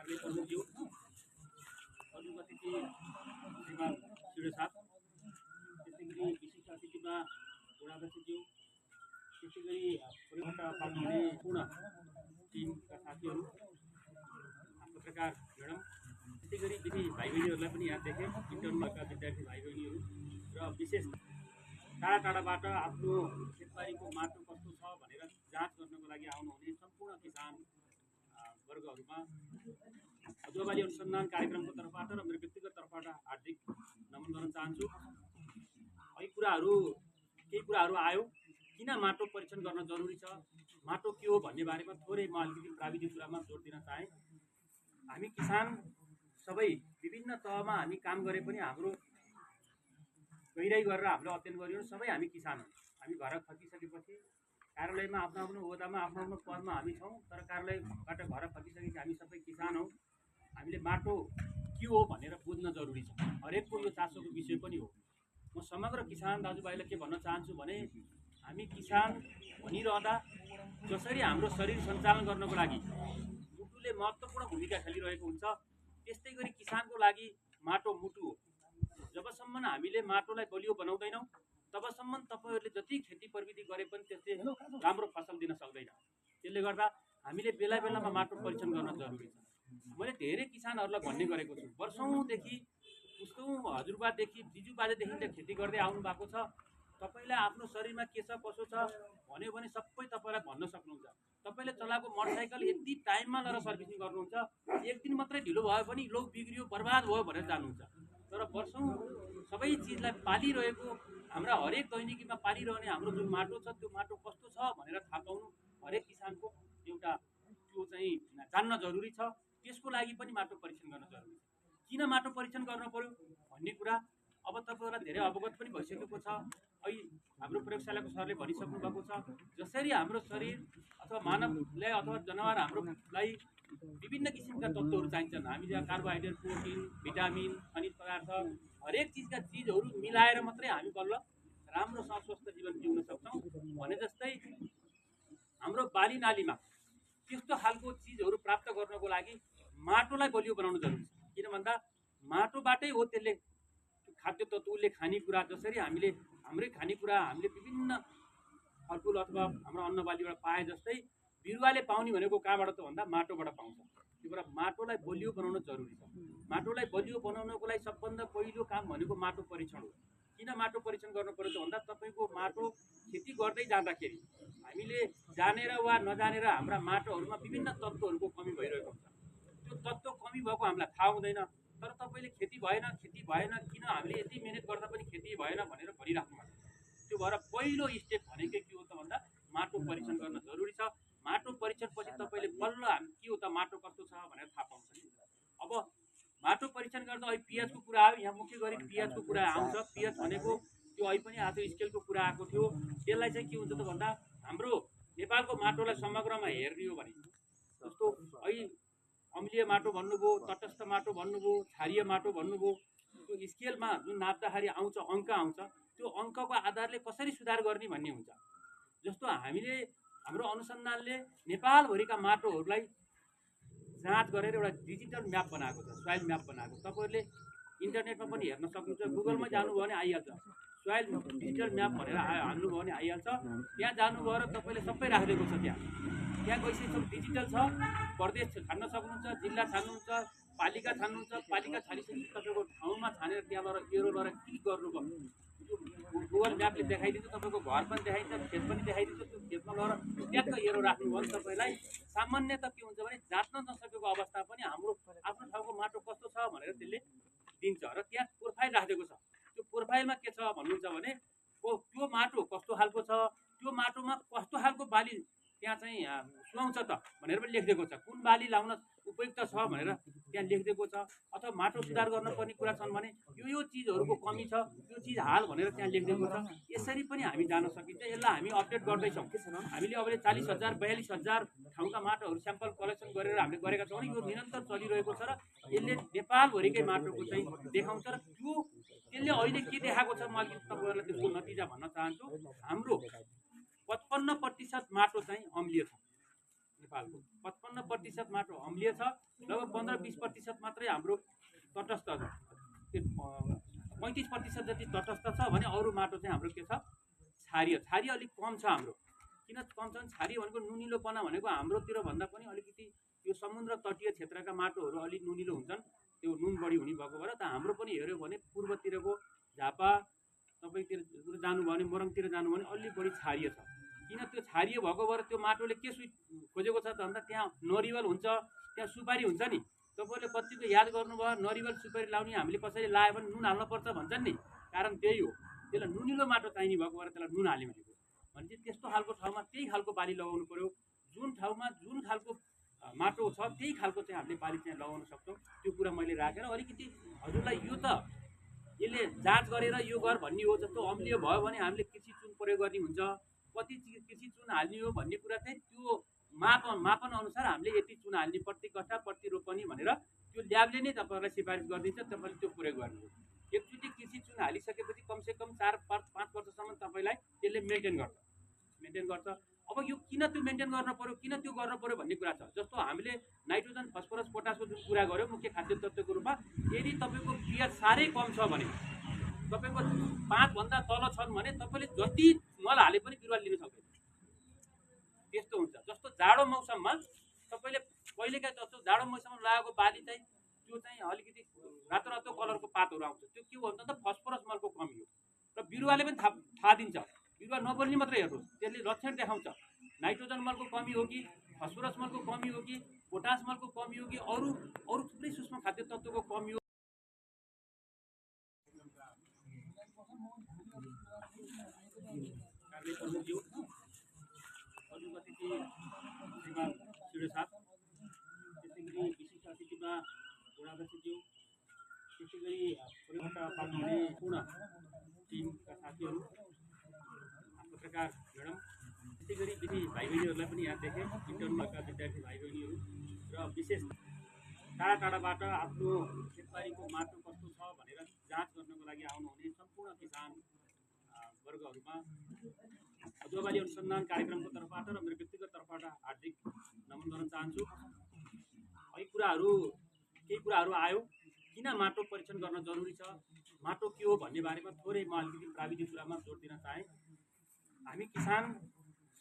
मार्गले प्रमुखज्यू अरुण अतिथि श्रीमान सिडो साहब, त्यसै गरी विशिष्ट अतिथिमा बुढादशज्यू, त्यसै गरी परिवर्तन पाल्नुहुने पूर्ण टिमका साथीहरू, पत्रकार म्याडम, त्यसै गरी विधि भाइ बहिनीहरूलाई पनि यहाँ देखेँ, इन्टर्नका विद्यार्थी भाइ बहिनीहरू र विशेष टाढा टाढाबाट आफ्नो खेतबारीको माटो कस्तो छ भनेर जाँच गर्नको लागि आउनुहुने सम्पूर्ण किसान वर्गहरूमा अदुवाबाली अनुसन्धान कार्यक्रमको तर्फबाट र मेरो व्यक्तिगत तर्फबाट हार्दिक नमन गर्न चाहन्छु। केही कुराहरू आयो, किन माटो परीक्षण गर्न जरुरी छ, माटो के हो भन्ने बारेमा थोरै म अलिकति प्राविधिक कुरामा जोड दिन चाहेँ। हामी किसान सबै विभिन्न तहमा हामी काम गरे पनि हाम्रो गहिराई गरेर हामीले अध्ययन गरियो सबै हामी किसान हौँ। हामी घर फर्किसकेपछि कार्यालयमा आफ्नो आफ्नो ओहदामा आफ्नो आफ्नो पदमा हामी छौँ, तर कार्यालयबाट घर फर्किसकेपछि हामी सबै किसान हौँ। हामीले माटो के हो भनेर बुझ्न जरुरी छ। हरेकको यो चासोको विषय पनि हो। म समग्र किसान दाजुभाइलाई के भन्न चाहन्छु भने हामी किसान भनिरहँदा जसरी हाम्रो शरीर सञ्चालन गर्नको लागि मुटुले महत्त्वपूर्ण भूमिका खेलिरहेको हुन्छ, त्यस्तै गरी किसानको लागि माटो मुटु हो। जबसम्म हामीले माटोलाई बलियो बनाउँदैनौँ तबसम्म तपाईहरूले जति खेती प्रविधि गरे पनि त्यसले राम्रो फसल दिन सक्दैन। त्यसले गर्दा हामीले बेला बेलामा माटो परीक्षण गर्न जरुरी छ। मैले धेरै किसानहरूलाई भन्ने गरेको छु, वर्षौँदेखि पुस्तौँ हजुरबादेखि जिजुबाजेदेखि खेती गर्दै आउनु भएको छ। तपाईँलाई आफ्नो शरीरमा के छ कसो छ भन्यो भने सबै तपाईँलाई भन्न सक्नुहुन्छ। तपाईँले चलाएको मोटरसाइकल यति टाइममा लगेर सर्भिसिङ गर्नुहुन्छ, एक दिन मात्रै ढिलो भयो भने लो बिग्रियो बर्बाद भयो भनेर जानुहुन्छ। तर वर्षौँ सबै चिजलाई पालिरहेको हाम्रा हरेक दैनिकीमा पालिरहने हाम्रो जुन माटो छ त्यो माटो कस्तो छ भनेर थाहा पाउनु हरेक किसानको एउटा त्यो चाहिँ जान्न जरुरी छ। त्यसको लागि पनि माटो परीक्षण गर्न जरुरी छ। किन माटो परीक्षण गर्न पर्यो भन्ने कुरा अब तपाईँहरूलाई धेरै अवगत पनि भइसकेको छ। अहिले हाम्रो प्रयोगशालाको सरले भनिसक्नु भएको छ, जसरी हाम्रो शरीर अथवा मानवलाई अथवा जनावर हाम्रोलाई विभिन्न किसिमका तत्त्वहरू चाहिन्छन्। हामी जहाँ कार्बोहाइड्रेट, प्रोटिन, भिटामिन, खनिज पदार्थ हरेक चिजका चिजहरू मिलाएर मात्रै हामी बल्ल राम्रोसँग स्वस्थ जीवन जिउन सक्छौँ भने जस्तै हाम्रो बाली नालीमा त्यस्तो खालको चिजहरू प्राप्त गर्नको लागि माटोलाई बलियो बनाउनु जरुरी छ। किन भन्दा माटोबाटै हो त्यसले खाद्य तत्त्वले खानेकुरा, जसरी हामीले हाम्रै खानेकुरा हामीले विभिन्न फलफुल अथवा हाम्रो अन्नबालीबाट पाए जस्तै बिरुवाले पाउने भनेको कहाँबाट त भन्दा माटोबाट पाउँछ। त्यो भएर माटोलाई बलियो बनाउन जरुरी छ। माटोलाई बलियो बनाउनको लागि सबभन्दा पहिलो काम भनेको माटो परीक्षण हो। किन माटो परीक्षण गर्नु पर्यो त भन्दा तपाईँको माटो खेती गर्दै जाँदाखेरि हामीले जानेर वा नजानेर हाम्रा माटोहरूमा विभिन्न तत्त्वहरूको कमी भइरहेको हुन्छ। त्यो तत्त्व कमी भएको हामीलाई थाहा हुँदैन, तर तपाईँले खेती भएन किन हामीले यति मिहिनेत गर्दा पनि खेती भएन भनेर भनिराख्नु भएको छ। त्यो भएर पहिलो स्टेप भनेकै के हो त भन्दा माटो परीक्षण गर्न जरुरी छ। माटो परीक्षण पछि तपाईँले बल्ल के हो त माटो कस्तो छ भनेर थाहा पाउँछ। अब माटो परीक्षण गर्दा अहिले पिएचको कुरा आयो, यहाँ मुख्य गरी पिएचको कुरा आउँछ। पिएच भनेको त्यो अहिले पनि आज स्केलको कुरा आएको थियो। त्यसलाई चाहिँ के हुन्छ त भन्दा हाम्रो नेपालको माटोलाई समग्रमा हेर्ने हो भने जस्तो अहिले अम्लीय माटो भन्नुभयो, तटस्थ माटो भन्नुभयो, क्षारीय माटो भन्नुभयो, त्यो स्केलमा जुन नाप्दाखेरि आउँछ अङ्क आउँछ, त्यो अङ्कको आधारले कसरी सुधार गर्ने भन्ने हुन्छ। जस्तो हामीले हाम्रो अनुसन्धानले नेपालभरिका माटोहरूलाई जाँच गरेर एउटा डिजिटल म्याप बनाएको छ, सोइल म्याप बनाएको। तपाईँहरूले इन्टरनेटमा पनि हेर्न सक्नुहुन्छ, गुगलमा जानुभयो भने आइहाल्छ। सोइल डिजिटल म्याप भनेर हाल्नुभयो भने आइहाल्छ। त्यहाँ जानुभयो र तपाईँले सबै राखिदिएको छ। त्यहाँ गइसकेपछि डिजिटल छ, प्रदेश छान्न सक्नुहुन्छ, जिल्ला छान्नुहुन्छ, पालिका छान्नुहुन्छ। पालिका छानिसकेपछि तपाईँको ठाउँमा छानेर त्यहाँ लगेर एरो लगेर क्लिक गर्नुभयो, गुगल म्यापले देखाइदिन्छ। तपाईँको घर पनि देखाइदिन्छ, खेत पनि देखाइदिन्छ। त्यो खेतमा लगेर ट्याक्क एरो राख्नुभयो भने तपाईँलाई सामान्यत के हुन्छ भने जाँच्न नसकेको अवस्था पनि हाम्रो आफ्नो ठाउँको माटो कस्तो छ भनेर त्यसले दिन्छ। र त्यहाँ प्रोफाइल राखिदिएको छ। त्यो प्रोफाइलमा के छ भन्नुहुन्छ भने त्यो माटो कस्तो खालको छ, त्यो माटोमा कस्तो खालको बाली त्यहाँ चाहिँ सुहाउँछ त भनेर पनि लेखिदिएको छ। कुन बाली लाउन उपयुक्त छ भनेर त्यहाँ लेखिदिएको छ। अथवा माटो सुधार गर्नुपर्ने कुरा छन् भने यो चिजहरूको कमी छ, यो चिज हाल भनेर त्यहाँ लेखिदिएको छ। यसरी पनि हामी जान सकिन्छ। यसलाई हामी अपडेट गर्दैछौँ। हामीले अब 40,000 42,000 ठाउँका माटोहरू स्याम्पल कलेक्सन गरेर हामीले गरेका छौँ। यो निरन्तर चलिरहेको छ र यसले नेपालभरिकै माटोको चाहिँ देखाउँछ। र त्यसले अहिले के देखाएको छ म अलिकति तपाईँहरूलाई त्यसको नतिजा भन्न चाहन्छु। हाम्रो 55% माटो चाहिँ अम्लीय छ। नेपालको 55% माटो अम्लीय छ, लगभग 15-20% मात्रै हाम्रो तटस्थ छ। 35% जति तटस्थ छ भने अरू माटो चाहिँ हाम्रो के छ, क्षारीय। क्षारीय अलिक कम छ हाम्रो। किन कम छ भने क्षारीय भनेको नुनिलोपना भनेको हाम्रोतिर भन्दा पनि अलिकति यो समुद्र तटीय क्षेत्रका माटोहरू अलिक नुनिलो हुन्छन्, त्यो नुन बढी हुने भएको भएर। त हाम्रो पनि हेऱ्यो भने पूर्वतिरको झापा तपाईँतिर जानुभयो भने मोरङतिर जानुभयो भने अलि बढी क्षारीय छ। किन त्यो क्षारीय भएको भएर त्यो माटोले के खोजेको छ त भन्दा त्यहाँ नरिवल हुन्छ, त्यहाँ सुपारी हुन्छ नि। तपाईँले कतिको याद गर्नुभयो, नरिवल सुपारी लाउने हामीले कसैले लायो भने नुन हाल्नुपर्छ भन्छन् नि, कारण त्यही हो। त्यसलाई नुनिलो माटो चाहिने भएको भएर त्यसलाई नुन हाल्यो भने चाहिँ त्यस्तो खालको ठाउँमा त्यही खालको बाली लगाउनु पर्यो। जुन ठाउँमा जुन खालको माटो छ त्यही खालको चाहिँ हामीले बाली चाहिँ लगाउन सक्छौँ। त्यो कुरा मैले राखेर अलिकति हजुरलाई यो त यसले जाँच गरेर यो गर भन्ने हो। जस्तो अम्लीय भयो भने हामीले कृषि चुन प्रयोग गर्ने हुन्छ, कति कृषि चुन हाल्ने हो भन्ने कुरा चाहिँ त्यो मापन अनुसार हामीले यति चुन हाल्ने प्रति कट्ठा प्रति रोपनी भनेर त्यो ल्याबले नै तपाईँहरूलाई सिफारिस गरिदिन्छ, तपाईँले त्यो प्रयोग गर्नु हो। एकचोटि कृषि चुन हालिसकेपछि कमसेकम 4-5 वर्षसम्म तपाईँलाई त्यसले मेन्टेन गर्छ। अब यो किन त्यो मेन्टेन गर्न पर्यो, किन त्यो गर्न पर्यो भन्ने कुरा छ। जस्तो हामीले नाइट्रोजन, फस्फरस, पोटासको जुन कुरा गऱ्यौँ मुख्य खाद्य तत्त्वको रूपमा, यदि तपाईँको पिएच साह्रै कम छ भने, तपाईँको 5 भन्दा तल छन् भने तपाईँले जति मल हाले पनि बिरुवा लिन सक्दैन, त्यस्तो हुन्छ। जस्तो जाडो मौसममा तपाईँले पहिलेका जस्तो जाडो मौसममा लगाएको बाली चाहिँ त्यो चाहिँ अलिकति रातो रातो कलरको पातहरू आउँछ। त्यो के हो भन्दा फस्फरस मलको कमी हो र बिरुवाले पनि थाहा दिन्छ। बिरुवा नबोल्ने मात्रै हेर्नुहोस्, त्यसले लक्षण देखाउँछ नाइट्रोजन मलको कमी हो कि, फस्फरस मलको कमी हो कि, पोटास मलको कमी हो कि, अरू थुप्रै सूक्ष्म खाद्य तत्त्वको कमी हो। विशिष्ट अतिथिमा बुढादशीज्यू, त्यसै गरी पाल्नुहुने पूर्ण टिमका साथीहरू, पत्रकार म्याडम, त्यसै गरी दिदी भाइ बहिनीहरूलाई पनि यहाँ देखेँ, इन्टर्नका विद्यार्थी भाइ बहिनीहरू र विशेष टाढा टाढाबाट आफ्नो खेतबारीको माटो कस्तो छ भनेर जाँच गर्नको लागि आउनुहुने सम्पूर्ण किसान वर्गहरूमा अदुवाबाली अनुसन्धान कार्यक्रमको तर्फबाट र मेरो व्यक्तिगत तर्फबाट हार्दिक नमन गर्न चाहन्छु। केही कुराहरू आयो, किन माटो परीक्षण गर्न जरुरी छ, माटो के हो भन्ने बारेमा थोरै म अलिकति प्राविधिक कुरामा जोड दिन चाहेँ। हामी किसान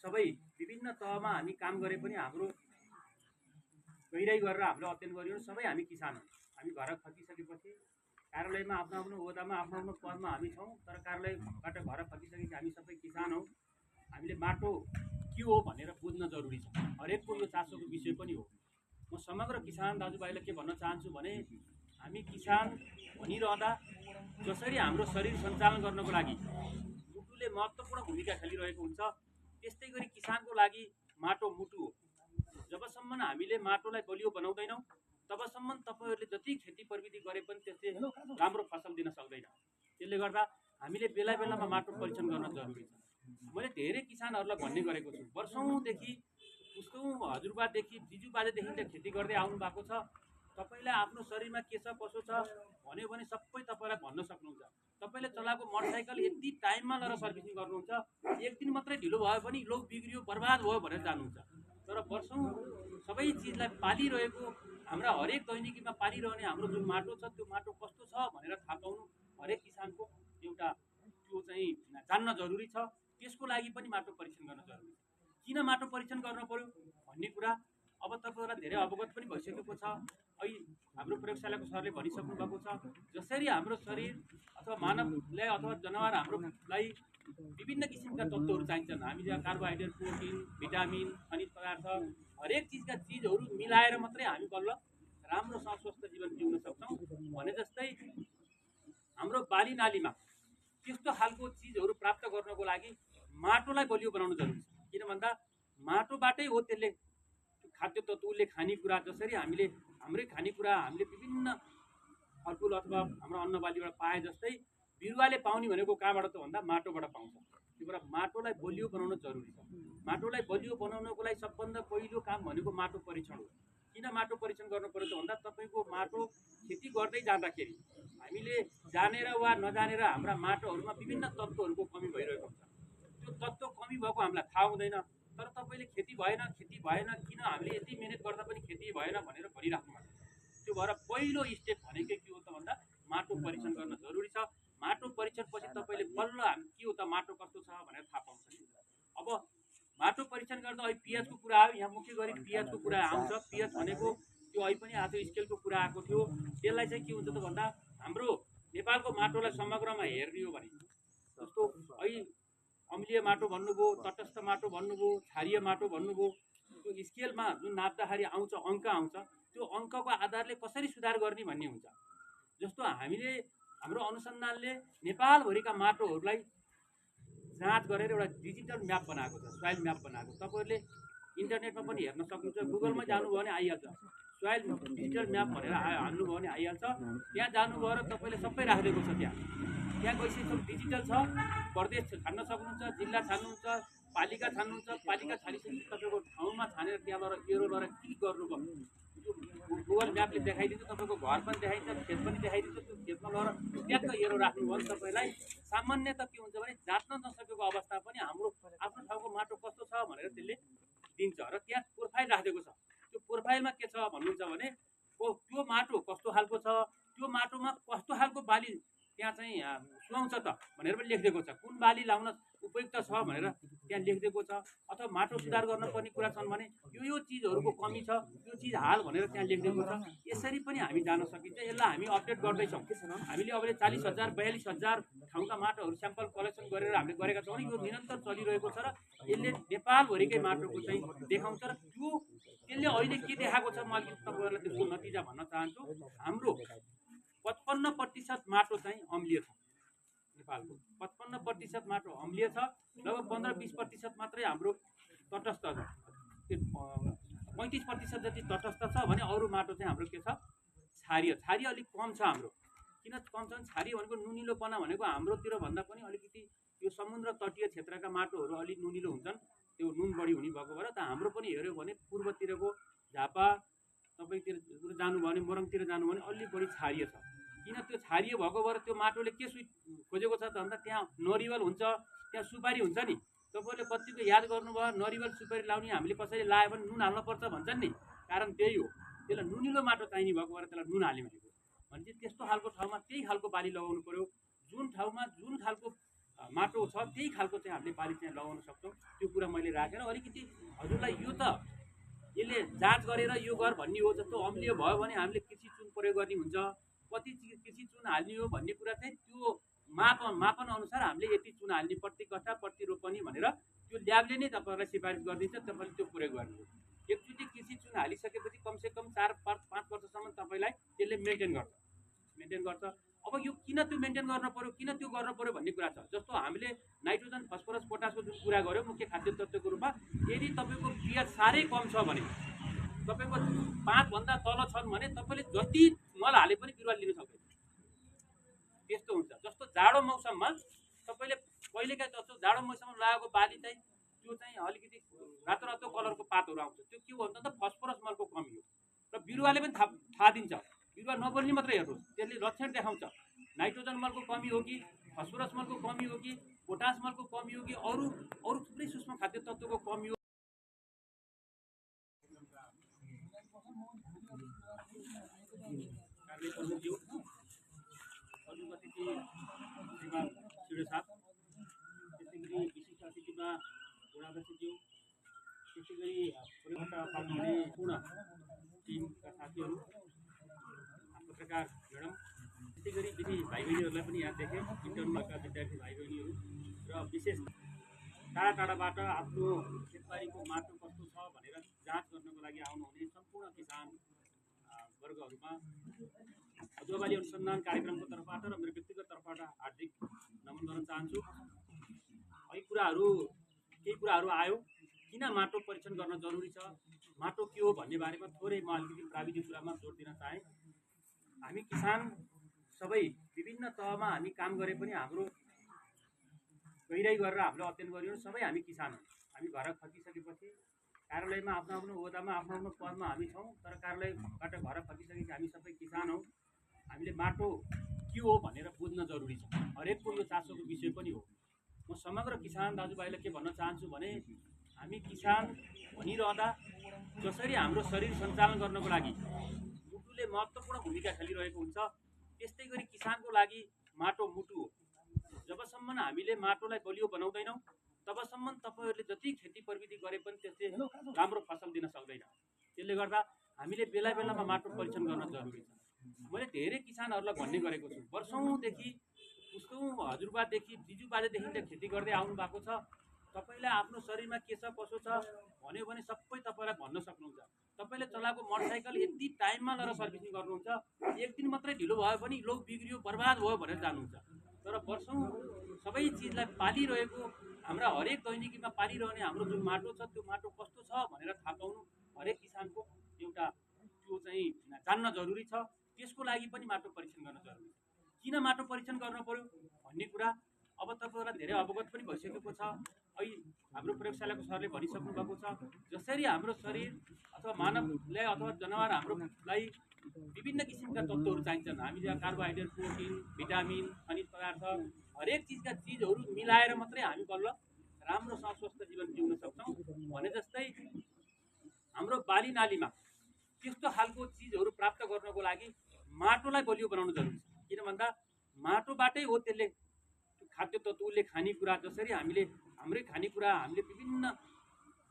सबै विभिन्न तहमा हामी काम गरे पनि हाम्रो गहिराई गरेर हामीले अध्ययन गरियो सबै हामी किसान हौँ। हामी घर फर्किसकेपछि कार्यालयमा आफ्नो आफ्नो ओहदामा आफ्नो आफ्नो पदमा हामी छौँ, तर कार्यालयबाट घर फर्किसकेपछि हामी सबै किसान हौँ। हामीले माटो के हो भनेर बुझ्न जरुरी छ। हरेकको यो चासोको विषय पनि हो। म समग्र किसान दाजुभाइलाई के भन्न चाहन्छु भने, हामी किसान भनिरहँदा जसरी हाम्रो शरीर सञ्चालन गर्नको लागि मुटुले महत्त्वपूर्ण भूमिका खेलिरहेको हुन्छ, त्यस्तै गरी किसानको लागि माटो मुटु हो। जबसम्म हामीले माटोलाई बलियो बनाउँदैनौँ तबसम्म तपाईँहरूले जति खेती प्रविधि गरे पनि त्यसले राम्रो फसल दिन सक्दैन। त्यसले गर्दा हामीले बेला बेलामा माटो परीक्षण गर्न जरुरी छ। मैले धेरै किसानहरूलाई भन्ने गरेको छु, वर्षौँदेखि पुस्तौँ हजुरबादेखि जिजुबाजेदेखि खेती गर्दै आउनु भएको छ। तपाईँलाई आफ्नो शरीरमा के छ कसो छ भन्यो भने सबै तपाईँलाई भन्न सक्नुहुन्छ। तपाईँले चलाएको मोटरसाइकल यति टाइममा लगेर सर्भिसिङ गर्नुहुन्छ, एक दिन मात्रै ढिलो भयो भने लो बिग्रियो बर्बाद भयो भनेर जानुहुन्छ। तर वर्षौँ सबै चिजलाई पालिरहेको, हाम्रा हरेक दैनिकीमा पालिरहने हाम्रो जुन माटो छ त्यो माटो कस्तो छ भनेर थाहा पाउनु हरेक किसानको एउटा त्यो चाहिँ जान्न जरुरी छ। त्यसको लागि पनि माटो परीक्षण गर्न जरुरी छ। किन माटो परीक्षण गर्न पर्यो भन्ने कुरा अब तपाईँहरूलाई धेरै अवगत पनि भइसकेको छ। अहिले हाम्रो प्रयोगशालाको सरले भनिसक्नु भएको छ, जसरी हाम्रो शरीर अथवा मानवलाई अथवा जनावर हाम्रोलाई विभिन्न किसिमका तत्त्वहरू चाहिन्छन्। हामीले कार्बोहाइड्रेट, प्रोटिन, भिटामिन, खनिज पदार्थ हरेक चिजहरू मिलाएर मात्रै हामी बल्ल राम्रोसँग स्वस्थ जीवन जिउन सक्छौँ। भने जस्तै हाम्रो बाली नालीमा त्यस्तो खालको चिजहरू प्राप्त गर्नको लागि माटोलाई बलियो बनाउनु जरुरी छ। किन भन्दा माटोबाटै हो त्यसले खाद्य तत्त्वले खानेकुरा, जसरी हामीले हाम्रै खानेकुरा हामीले विभिन्न फलफुल अथवा हाम्रो अन्नबालीबाट पाए जस्तै बिरुवाले पाउने भनेको कहाँबाट त भन्दा माटोबाट पाउँछ। त्यही भएर माटोलाई बलियो बनाउन जरुरी छ। माटोलाई बलियो बनाउनको लागि सबभन्दा पहिलो काम भनेको माटो परीक्षण हो। किन माटो परीक्षण गर्नु पर्यो त भन्दा तपाईँको माटो खेती गर्दै जाँदाखेरि हामीले जानेर वा नजानेर हाम्रा माटोहरूमा विभिन्न तत्त्वहरूको कमी भइरहेको हुन्छ। त्यो तत्त्व कमी भएको हामीलाई थाहा हुँदैन। तर तपाईँले खेती भएन किन हामीले यति मिहिनेत गर्दा पनि खेती भएन भनेर भनिराख्नु भएको छ। त्यो भएर पहिलो स्टेप भनेकै के हो त भन्दा माटो परीक्षण गर्न जरुरी छ। माटो परीक्षणपछि तपाईँले बल्ल के हो त माटो कस्तो छ भनेर थाहा पाउन सकिन्छ। अब माटो परीक्षण गर्दा अहिले पिएचको कुरा आयो, यहाँ मुख्य गरी पिएचको कुरा आउँछ। पिएच भनेको त्यो अहिले पनि आज स्केलको कुरा आएको थियो। त्यसलाई चाहिँ के हुन्छ त भन्दा हाम्रो नेपालको माटोलाई समग्रमा हेर्ने हो भने जस्तो अहिले अम्लीय माटो भन्नुभयो, तटस्थ माटो भन्नुभयो, क्षारीय माटो भन्नुभयो, त्यो स्केलमा जुन नाप्दाखेरि आउँछ अङ्क आउँछ, त्यो अङ्कको आधारले कसरी सुधार गर्ने भन्ने हुन्छ। जस्तो हामीले हाम्रो अनुसन्धानले नेपालभरिका माटोहरूलाई जाँच गरेर एउटा डिजिटल म्याप बनाएको छ, सोइल म्याप बनाएको। तपाईँहरूले इन्टरनेटमा पनि हेर्न सक्नुहुन्छ, गुगलमा जानुभयो भने आइहाल्छ, सोइल डिजिटल म्याप भनेर हाल्नुभयो भने आइहाल्छ। त्यहाँ जानुभयो र तपाईँले सबै राखिदिएको छ। त्यहाँ गएपछि सब डिजिटल छ। प्रदेश छान्न सक्नुहुन्छ, जिल्ला छान्नुहुन्छ, पालिका छान्नुहुन्छ। पालिका छानिसकेपछि तपाईँको ठाउँमा छानेर त्यहाँ लगेर एरो लगेर क्लिक गर्नुभयो, गुगल म्यापले देखाइदिन्छ। तपाईँको घर पनि देखाइन्छ, खेत पनि देखाइदिन्छ। त्यो खेतमा लगेर ट्याक्क एरो राख्नुभयो भने तपाईँलाई सामान्यतः के हुन्छ भने जाँच्न नसकेको अवस्था पनि हाम्रो आफ्नो ठाउँको माटो कस्तो छ भनेर त्यसले दिन्छ। र त्यहाँ प्रोफाइल राखिदिएको छ। त्यो प्रोफाइलमा के छ भन्नुहुन्छ भने त्यो माटो कस्तो खालको छ, त्यो माटोमा कस्तो खालको बाली त्यहाँ चाहिँ सुहाउँछ त भनेर पनि लेखिदिएको छ। कुन बाली लाउन उपयुक्त छ भनेर त्यहाँ लेखिदिएको छ। अथवा माटो सुधार गर्नुपर्ने कुरा छन् भने यो चिजहरूको कमी छ, यो चिज हाल भनेर त्यहाँ लेखिदिएको छ। यसरी पनि हामी जान सकिन्छ। यसलाई हामी अपडेट गर्दैछौँ। हामीले अब 40,000 42,000 ठाउँका माटोहरू स्याम्पल कलेक्सन गरेर हामीले गरेका छौँ। यो निरन्तर चलिरहेको छ र यसले नेपालभरिकै माटोको चाहिँ देखाउँछ। र त्यसले अहिले के देखाएको छ म अलिकति तपाईँहरूलाई त्यसको नतिजा भन्न चाहन्छु। हाम्रो 55% माटो चाहिँ अम्लीय छ। नेपालको 55% माटो अम्लीय छ। लगभग 15-20% मात्रै हाम्रो तटस्थ छ। 35% जति तटस्थ छ भने अरू माटो चाहिँ हाम्रो के छ, क्षारीय। क्षारीय अलिक कम छ हाम्रो। किन कम छ भने क्षारीय भनेको नुनिलोपना भनेको हाम्रोतिर भन्दा पनि अलिकति यो समुद्र तटीय क्षेत्रका माटोहरू अलिक नुनिलो हुन्छन्, त्यो नुन बढी हुने भएको भएर। त हाम्रो पनि हेऱ्यो भने पूर्वतिरको झापा तपाईँतिर जानुभयो भने मोरङतिर जानुभयो भने अलि बढी क्षारीय छ। किन त्यो क्षारीय भएको भएर त्यो माटोले के खोजेको छ त भन्दा त्यहाँ नरिवल हुन्छ, त्यहाँ सुपारी हुन्छ नि। तपाईँले कतिको याद गर्नुभयो, नरिवल सुपारी लाउने हामीले कसरी लायो भने नुन हाल्नुपर्छ भन्छन् नि। कारण त्यही हो, त्यसलाई नुनिलो माटो चाहिने भएको भएर त्यसलाई नुन हाल्यो भनेको। भनेपछि त्यस्तो खालको ठाउँमा त्यही खालको बाली लगाउनु पर्यो। जुन ठाउँमा जुन खालको माटो छ त्यही खालको चाहिँ हामीले बाली चाहिँ लगाउन सक्छौँ। त्यो कुरा मैले राखेर अलिकति हजुरलाई यो त यसले जाँच गरेर यो गर भन्ने हो। जस्तो अम्लीय भयो भने हामीले कृषि चुन प्रयोग गर्ने हुन्छ, कति कृषि चुन हाल्ने हो भन्ने कुरा चाहिँ त्यो मापन अनुसार हामीले यति चुन हाल्ने प्रति कट्ठा प्रति रोपनी भनेर त्यो ल्याबले नै तपाईँहरूलाई सिफारिस गरिदिन्छ। तपाईँले त्यो प्रयोग गर्नु हो। एकचोटि कृषि चुन हालिसकेपछि कमसेकम 4-5 वर्षसम्म तपाईँलाई त्यसले मेन्टेन गर्छ। अब यो किन त्यो मेन्टेन गर्न पर्यो, किन त्यो गर्न पर्यो भन्ने कुरा छ। जस्तो हामीले नाइट्रोजन फस्फरस पोटासको जुन कुरा गर्यो मुख्य खाद्य तत्त्वको रूपमा, यदि तपाईँको पिएच साह्रै कम छ भने, तपाईँको 5 भन्दा तल छन् भने तपाईँले जति मल हाले पनि बिरुवा लिन सक्दैन। त्यस्तो हुन्छ। जस्तो जाडो मौसममा तपाईँले कहिलेकाहीँ जस्तो जाडो मौसममा लगाएको बाली चाहिँ त्यो चाहिँ अलिकति रातो रातो कलरको पातहरू आउँछ। त्यो के हो भन्दा फस्फरस मलको कमी हो। र बिरुवाले पनि थाहा दिन्छ। बिरुवा नबोल्ने मात्रै हेर्नुहोस्, त्यसले लक्षण देखाउँछ। नाइट्रोजन मलको कमी हो कि, फस्फरस मलको कमी हो कि, पोटास मलको कमी हो कि, अरू थुप्रै सूक्ष्म खाद्य तत्त्वको कमी हो। त्यसै गरी विशिष्ट अतिथिमा बुढादशीज्यू, त्यसै गरी कोलकाता पाल्नुहुने पूर्ण टिमका साथीहरू, पत्रकार म्याडम, त्यसै गरी विधि भाइ बहिनीहरूलाई पनि यहाँ देखेँ, इन्टर्नका विद्यार्थी भाइ बहिनीहरू र विशेष टाढा टाढाबाट आफ्नो खेतबारीको माटो कस्तो छ भनेर जाँच गर्नको लागि आउनुहुने सम्पूर्ण किसान वर्गहरूमा अदुवा बाली अनुसन्धान कार्यक्रमको तर्फबाट र मेरो व्यक्तिगत तर्फबाट हार्दिक नमन गर्न चाहन्छु। केही कुराहरू आयो, किन माटो परीक्षण गर्न जरुरी छ, माटो के हो भन्ने बारेमा थोरै म अलिकति प्राविधिक कुरामा जोड दिन चाहेँ। हामी किसान सबै विभिन्न तहमा हामी काम गरे पनि हाम्रो गहिराई गरेर हामीले अध्ययन गर्यौँ, सबै हामी किसान हौँ। हामी घर फर्किसकेपछि कार्यालयमा आफ्नो ओहदामा आफ्नो पदमा हामी छौँ, तर कार्यालयबाट घर फर्किसकेपछि हामी सबै किसान हौँ। हामीले माटो के हो भनेर बुझ्न जरुरी छ। हरेकको यो चासोको विषय पनि हो। म समग्र किसान दाजुभाइलाई के भन्न चाहन्छु भने हामी किसान भनिरहँदा जसरी हाम्रो शरीर सञ्चालन गर्नको लागि मुटुले महत्त्वपूर्ण भूमिका खेलिरहेको हुन्छ, त्यस्तै गरी किसानको लागि माटो मुटु हो। जबसम्म हामीले माटोलाई बलियो बनाउँदैनौँ तबसम्म तपाईँहरूले जति खेती प्रविधि गरे पनि त्यसले राम्रो फसल दिन सक्दैन। त्यसले गर्दा हामीले बेला बेलामा माटो परीक्षण गर्न जरुरी छ। मैले धेरै किसानहरूलाई भन्ने गरेको छु, वर्षौँदेखि उसको हजुरबादेखि बिजुबाजेदेखि त खेती गर्दै आउनु भएको छ। तपाईँलाई आफ्नो शरीरमा के छ कसो छ भन्यो भने सबै तपाईँलाई भन्न सक्नुहुन्छ। तपाईँले चलाएको मोटरसाइकल यति टाइममा लगेर सर्भिसिङ गर्नुहुन्छ, एक दिन मात्रै ढिलो भयो भने लो बिग्रियो बर्बाद भयो भनेर जानुहुन्छ। तर वर्षौँ सबै चिजलाई पालिरहेको, हाम्रा हरेक दैनिकीमा पालिरहने हाम्रो जुन माटो छ त्यो माटो कस्तो छ भनेर थाहा पाउनु हरेक किसानको एउटा त्यो चाहिँ जान्न जरुरी छ। त्यसको लागि पनि माटो परीक्षण गर्न जरुरी छ। किन माटो परीक्षण गर्न पर्यो भन्ने कुरा अब तपाईँहरूलाई धेरै अवगत पनि भइसकेको छ। अहिले हाम्रो प्रयोगशालाको सरले भनिसक्नु भएको छ, जसरी हाम्रो शरीर अथवा मानवलाई अथवा जनावर हाम्रोलाई विभिन्न किसिमका तत्त्वहरू चाहिन्छन्। हामीले कार्बोहाइड्रेट, प्रोटिन, भिटामिन, खनिज पदार्थ हरेक चिजका चिजहरू मिलाएर मात्रै हामी बल्ल राम्रोसँग स्वस्थ जीवन जिउन सक्छौँ भने जस्तै हाम्रो बाली नालीमा त्यस्तो खालको चिजहरू प्राप्त गर्नको लागि माटोलाई बलियो बनाउनु जरुरी छ। किन भन्दा माटोबाटै हो त्यसले खाद्य तत्त्वले खानेकुरा, जसरी हामीले हाम्रै खानेकुरा हामीले विभिन्न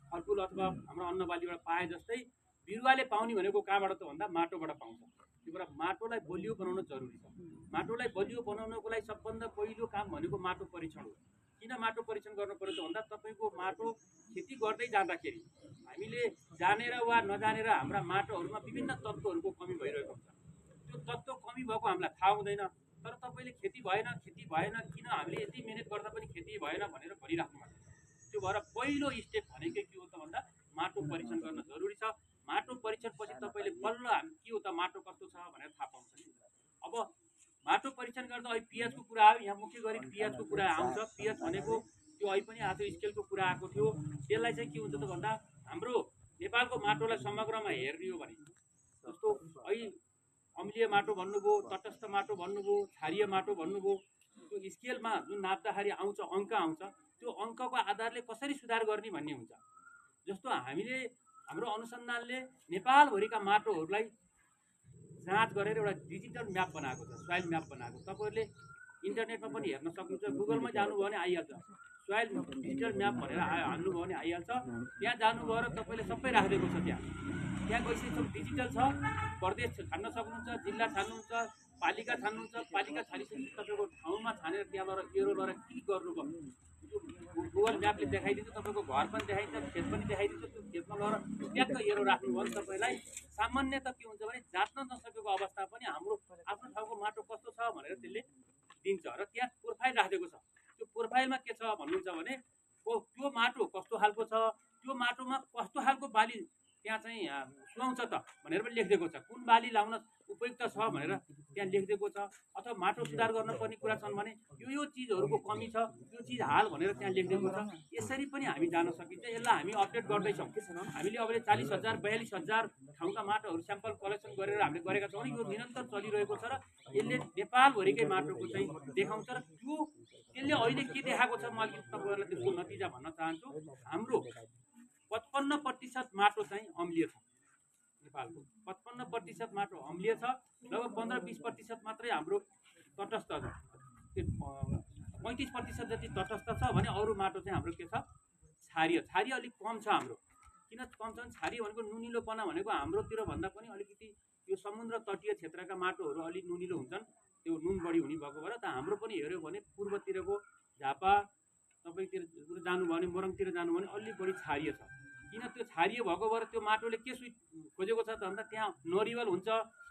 फलफुल अथवा हाम्रो अन्नबालीबाट पाए जस्तै बिरुवाले पाउने भनेको कहाँबाट त भन्दा माटोबाट पाउँछ। त्यो भएर माटोलाई बलियो बनाउन जरुरी छ। माटोलाई बलियो बनाउनको लागि सबभन्दा पहिलो काम भनेको माटो परीक्षण हो। किन माटो परीक्षण गर्नु पर्यो त भन्दा तपाईँको माटो खेती गर्दै जाँदाखेरि हामीले जानेर वा नजानेर हाम्रा माटोहरूमा विभिन्न तत्त्वहरूको कमी भइरहेको हुन्छ। त्यो तत्त्व कमी भएको हामीलाई थाहा हुँदैन, तर तपाईँले खेती भएन किन हामीले यति मिहिनेत गर्दा पनि खेती भएन भनेर भनिराख्नु पर्छ। त्यो भएर पहिलो स्टेप भनेकै के हो त भन्दा माटो परीक्षण गर्न जरुरी छ। माटो परीक्षणपछि तपाईँले बल्ल के हो त माटो कस्तो छ भनेर थाहा पाउँछ नि। अब माटो परीक्षण गर्दा अहिले पिएचको कुरा आयो, यहाँ मुख्य गरी पिएचको कुरा आउँछ। पिएच भनेको त्यो अहिले पनि आज स्केलको कुरा आएको थियो। त्यसलाई चाहिँ के हुन्छ त भन्दा हाम्रो नेपालको माटोलाई समग्रमा हेर्ने हो भने जस्तो अहिले अम्लीय माटो भन्नुभयो, तटस्थ माटो भन्नुभयो, क्षारीय माटो भन्नुभयो, त्यो स्केलमा जुन नाप्दाखेरि आउँछ अङ्क आउँछ, त्यो अङ्कको आधारले कसरी सुधार गर्ने भन्ने हुन्छ। जस्तो हामीले हाम्रो अनुसन्धानले नेपालभरिका माटोहरूलाई जाँच गरेर एउटा डिजिटल म्याप बनाएको छ, सोइल म्याप बनाएको। तपाईँहरूले इन्टरनेटमा पनि हेर्न सक्नुहुन्छ, गुगलमा जानुभयो भने आइहाल्छ। सोइल डिजिटल म्याप भनेर हाल्नुभयो भने आइहाल्छ। त्यहाँ जानुभयो र तपाईँले सबै राखिदिएको छ। त्यहाँ गइसकेपछि डिजिटल छ, प्रदेश छान्न सक्नुहुन्छ, जिल्ला छान्नुहुन्छ, पालिका छान्नुहुन्छ। पालिका छानिसकेपछि तपाईँको ठाउँमा छानेर त्यहाँबाट एरो गरेर क्लिक गर्नुभयो, त्यो गुगल म्यापले देखाइदिन्छ। तपाईँको घर पनि देखाइदिन्छ, खेत पनि देखाइदिन्छ। त्यो खेतमा गएर ट्याक्क एरो राख्नुभयो भने तपाईँलाई सामान्यतः के हुन्छ भने जाँच्न नसकेको अवस्था पनि हाम्रो आफ्नो ठाउँको माटो कस्तो छ भनेर त्यसले दिन्छ। र त्यहाँ प्रोफाइल राखिदिएको छ। त्यो प्रोफाइलमा के छ भन्नुहुन्छ भने त्यो माटो कस्तो खालको छ, त्यो माटोमा कस्तो खालको बाली त्यहाँ चाहिँ सुहाउँछ त भनेर पनि लेखिदिएको छ। कुन बाली लाउन उपयुक्त छ भनेर त्यहाँ लेखिदिएको छ। अथवा माटो सुधार गर्नुपर्ने कुरा छन् भने यो चिजहरूको कमी छ, त्यो चिज हाल भनेर त्यहाँ लेखिदिएको छ। यसरी पनि हामी जान सकिन्छ। यसलाई हामी अपडेट गर्दैछौँ। हामीले अब 40,000 42,000 ठाउँका माटोहरू स्याम्पल कलेक्सन गरेर हामीले गरेका छौँ। यो निरन्तर चलिरहेको छ र यसले नेपालभरिकै माटोको चाहिँ देखाउँछ। र त्यसले अहिले के देखाएको छ म अलिकति तपाईँहरूलाई त्यसको नतिजा भन्न चाहन्छु। हाम्रो 55% माटो चाहिँ अम्लीय छ। नेपालको 55% माटो अम्लीय छ। लगभग 15-20% मात्रै हाम्रो तटस्थ छ। 35% जति तटस्थ छ भने अरू माटो चाहिँ हाम्रो के छ, क्षारीय। क्षारीय अलिक कम छ हाम्रो। किन कम छ भने क्षारीय भनेको नुनिलोपना भनेको हाम्रोतिर भन्दा पनि अलिकति यो समुद्र तटीय क्षेत्रका माटोहरू अलिक नुनिलो हुन्छन्, त्यो नुन बढी हुने भएको भएर। त हाम्रो पनि हेऱ्यो भने पूर्वतिरको झापा तपाईँतिर जानुभयो भने मोरङतिर जानुभयो भने अलि बढी क्षारीय छ। किन त्यो क्षारीय भएको भएर त्यो माटोले के खोजेको छ त भन्दा त्यहाँ नरिवल हुन्छ,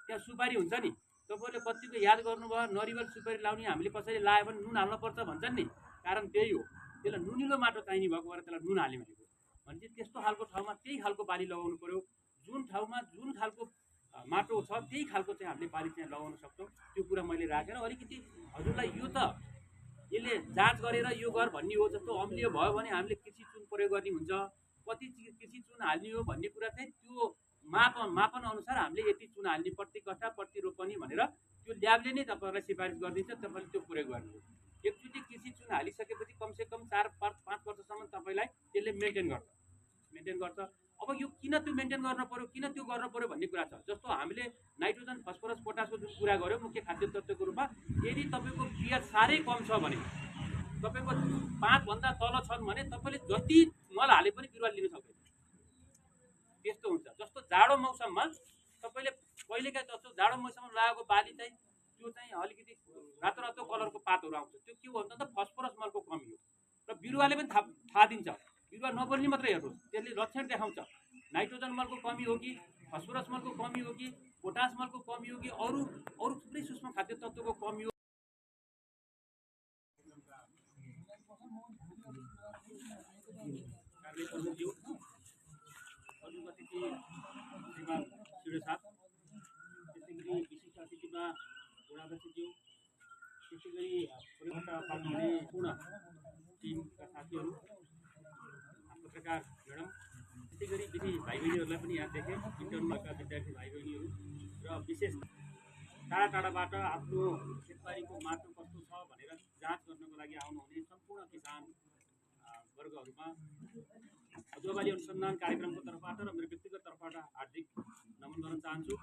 त्यहाँ सुपारी हुन्छ नि। तपाईँहरूले कतिको याद गर्नुभयो, नरिवल सुपारी लाउने हामीले कसरी लायो भने नुन हाल्नुपर्छ भन्छन् नि। कारण त्यही हो, त्यसलाई नुनिलो माटो चाहिने भएको भएर त्यसलाई नुन हाल्यो भनेको। भनेपछि त्यस्तो खालको ठाउँमा त्यही खालको बाली लगाउनु पर्यो। जुन ठाउँमा जुन खालको माटो छ त्यही खालको चाहिँ हामीले बाली चाहिँ लगाउन सक्छौँ। त्यो कुरा मैले राखेर अलिकति हजुरलाई यो त यसले जाँच गरेर यो गर भन्ने हो। जस्तो अम्लीय भयो भने हामीले कृषि चुन प्रयोग गर्ने हुन्छ, कति कृषि चुन हाल्ने हो भन्ने कुरा चाहिँ त्यो मापन अनुसार हामीले यति चुन हाल्ने प्रति कट्ठा प्रति रोपनी भनेर त्यो ल्याबले नै तपाईँहरूलाई सिफारिस गरिदिन्छ। तपाईँले त्यो प्रयोग गर्नु हो। एकचोटि कृषि चुन हालिसकेपछि कमसेकम 4-5 वर्षसम्म तपाईँलाई त्यसले मेन्टेन गर्छ। मेन्टेन गर्छ। अब यो किन त्यो मेन्टेन गर्न पर्यो, किन त्यो गर्न पर्यो भन्ने कुरा छ। जस्तो हामीले नाइट्रोजन, फस्फरस, पोटासको जुन कुरा गऱ्यौँ मुख्य खाद्य तत्त्वको रूपमा, यदि तपाईँको पिएच साह्रै कम छ भने, तपाईँको 5 भन्दा तल छन् भने तपाईँले जति मल हाले पनि बिरुवा लिन सक्दैन। त्यस्तो हुन्छ। जस्तो जाडो मौसममा तपाईँले कहिलेकाहीँ जस्तो जाडो मौसममा लगाएको बाली चाहिँ त्यो चाहिँ अलिकति रातो रातो कलरको पातहरू आउँछ। त्यो के हो भन्दा त फस्फरस मलको कमी हो र बिरुवाले पनि थाहा दिन्छ। बिरुवा नबोल्ने मात्रै हेर्नुहोस्, त्यसले लक्षण देखाउँछ नाइट्रोजन मलको कमी हो कि, फस्फरस मलको कमी हो कि, पोटास मलको कमी हो कि, अरू थुप्रै सूक्ष्म खाद्य तत्त्वको कमी हो। विशिष्ट अतिथिमा बुढाबसीज्यू, त्यसै गरी परिवारबाट पाल्नुहुने पूर्ण टिमका साथीहरू, पत्रकार म्याडम, त्यसै गरी विधि भाइ बहिनीहरूलाई पनि यहाँ देखेँ, इन्टर्नका विद्यार्थी भाइ बहिनीहरू र विशेष टाढा टाढाबाट आफ्नो खेतबारीको माटो कस्तो छ भनेर जाँच गर्नको लागि आउनुहुने सम्पूर्ण किसान वर्गहरूमा अदुवाबाली अनुसन्धान कार्यक्रमको तर्फबाट र मेरो व्यक्तिगत तर्फबाट हार्दिक नमन गर्न चाहन्छु।